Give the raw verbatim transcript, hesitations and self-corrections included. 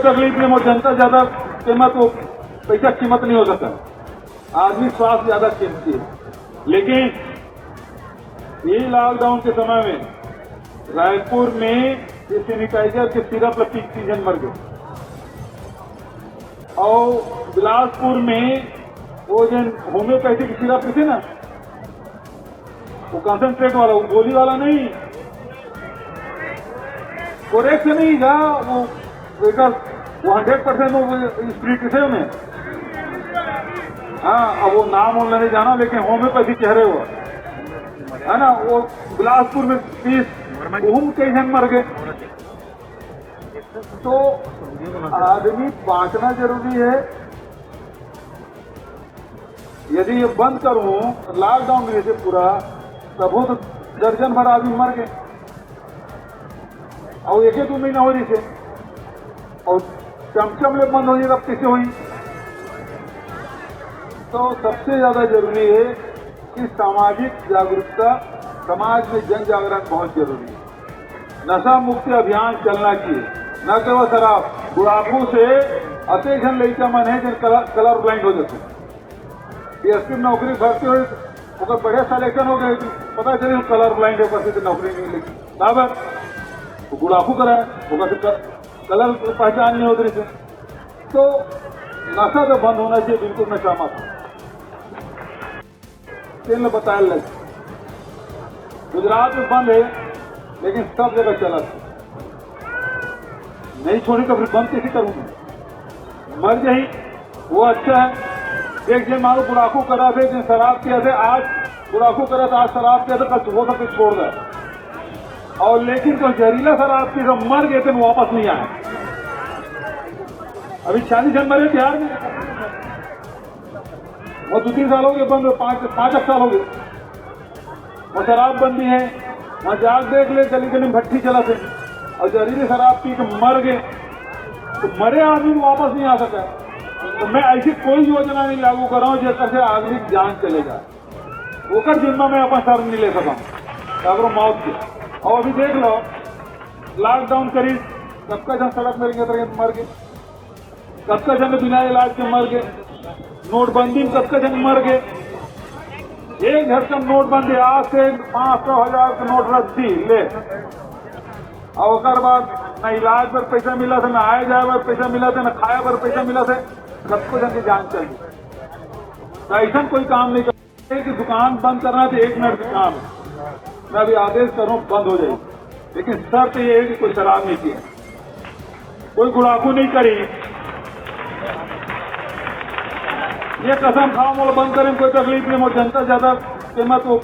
तकलीफ में मोर जनता ज्यादा कीमत, वो पैसा कीमत नहीं हो सकता। आदमी स्वास्थ्य ज्यादा कीमती है। लेकिन ये लॉकडाउन के समय में रायपुर में ये सैनिटाइजर के सिरप ला पी के तीन झन मर गए। और बिलासपुर में वो जो होम्योपैथिक सिरप थे ना, वो कॉन्सेंट्रेट वाला, वो गोली वाला नहीं, कोरेक्स नहीं था वो, बेटा, वो हंड्रेड परसेंट वो स्प्रिट थे उन्हें। हाँ, अब वो नाम उन्होंने नहीं जाना, लेकिन होम्योपैथी कह रहे हो, है ना? वो बिलासपुर में तीस, उहू में कई झन मर गए। तो आदमी बांचना जरूरी है। यदि ये बंद करूं, लॉकडाउन में से पूरा, तभो तो दर्जन भर आदमी मर गए। और एक ही दो महीना हो रही थे, और चमचम ले बंद हो जाए, तब कैसे हुई? तो सबसे ज्यादा जरूरी है कि सामाजिक जागरूकता, समाज में जन जागरण बहुत जरूरी है। नशा मुक्ति अभियान चलना चाहिए, न केवल शराब, गुड़ाखू से अतेक झन लइका मन है जिन कलर, कलर ब्लाइंड हो जाते हैं। बीएसपी में नौकरी भरती हुई, ओकर बढ़िया सिलेक्शन हो गए, पता चले वो कलर ब्लाइंड है, बस इसे नौकरी नहीं मिली। बराबर, वो गुड़ाखू करा है, ओकर से क-, कलर पहचान नहीं होती थी। तो नशा तो बंद होना चाहिए, बिल्कुल नशा मत। तेल बताए लगे, गुजरात में बंद है, लेकिन सब जगह चलत है। नहीं छोड़ी तो फिर बंद कैसे करूंगा? मर जाही, वो अच्छा है। एक जन मानो गुड़ाखू करा थे, जिन शराब पिया थे, आज गुड़ाखू करा था, आज शराब पिया था, कल सुबह तक छोड़ दे। और लेकिन कोई जहरीला शराब पी के मर गए थे, वापस नहीं आए। अभी चालीस जन मरे बिहार में, वो दो तीन साल हो गए बंद, पाँच, पाँच साल हो गए। वो शराबबंदी है, वहाँ जाके देख ले, गली गली में भट्टी चलत है, और जहरीली शराब पी के मर गए, तो मरे आदमी वापस नहीं आ सका। तो मैं ऐसी कोई योजना नहीं लागू कर रहा हूँ जेकर से आदमी की जान चले जाए, ओकर जिम्मा मैं अपन सर नहीं ले सका, अगर मौत के। और अभी देख लो, लॉकडाउन करीब सबका जन सड़क में रेंगत रेंगत मर गए, कतका जन बिना इलाज के मर गए, नोटबंदी में कतका जन मर गए। एक झटका नोटबंदी, आज से पाँच सौ, हजार के नोट रख दी ले, और ओकर बाद ना इलाज पर पैसा मिला था, ना आए जाए पर पैसा मिला था, ना खाए पर पैसा मिला था, सबको जन की जान चल गई। तो ऐसा कोई काम नहीं कर कि दुकान बंद करना तो एक मिनट का काम है। मैं अभी आदेश कर रहा हूँ, बंद हो जाएगी, लेकिन शर्त ये है कि कोई शराब नहीं पिए, कोई गुड़ाखू नहीं करी। ये कसम खाओ, मोला बंद करें, कोई तकलीफ नहीं, मोर जनता ज्यादा कीमत वो